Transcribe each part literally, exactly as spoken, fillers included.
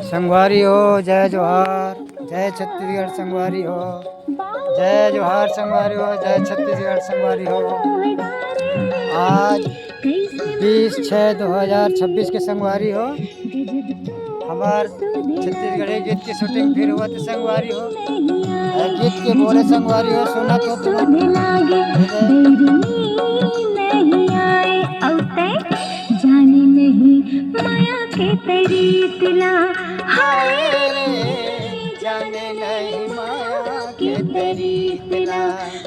संगवारी हो, जय जोहार, जय छत्तीसगढ़ संगवारी हो, जय जोहार संगवारी हो, जय छत्तीसगढ़ संगवारी हो। आज बीस छः दो हज़ार छब्बीस के संगवारी हो, हमार छत्तीसगढ़ी गीत के shooting फिर होवत हे संगवारी हो। ए गीत के बोले संगवारी हो, सुनत हो तुमन। नहीं आए अवते जाने नहीं माया के तरीक ला। हाय रे, जाने नहीं माया के तरीक ला।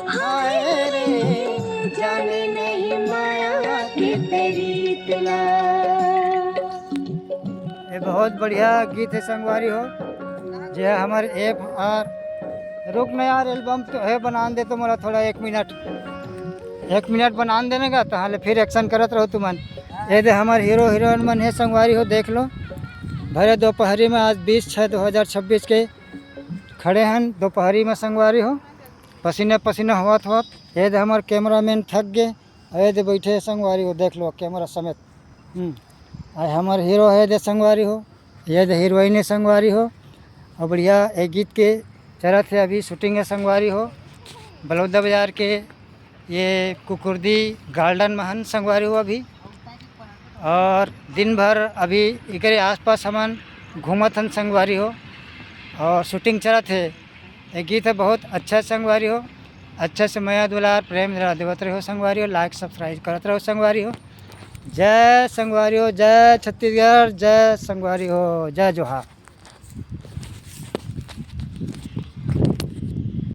हाय रे, जाने नहीं माया के तरीक ला। ये बहुत बढ़िया गीत हे संगवारी हो, जे हमर एफ आर, रुक ना यार, album तो हे, बनान दे तो मोला थोड़ा एक मिनट, एक मिनट बनान देने का, तहाँ ले फिर action करत रहो तुमन। ये दे हमर हीरो हीरोइन मन हे संगवारी हो, देख लो, भरे दोपहरी में आज बीस छः दो हज़ार छब्बीस के खड़े हन दोपहरी में संगवारी हो, पसीना पसीना होवत होवत। ये दे हमर cameraman थक गे, अउ ये दे बैठे हे संगवारी हो, देख लो camera समेत। हम्म, आ हमर हीरो हे दे संगवारी हो, ये दे हीरोइन हे संगवारी हो। अउ बढ़िया ये गीत के चलत हे अभी shooting हे संगवारी हो, बलौदा बाजार के ये कुकुरदी garden में हन संगवारी हो अभी। और दिन भर अभी एकरे आसपास हमन घूमत हन संगवारी हो, और shooting चलत हे। ये गीत हे बहुत अच्छा संगवारी हो, अच्छा से मया दुलार प्रेम दुलार देवत रहो संगवारी हो, like subscribe करत रहो संगवारी हो। जय संगवारी हो, जय छत्तीसगढ़, जय संगवारी हो, जय जोहार।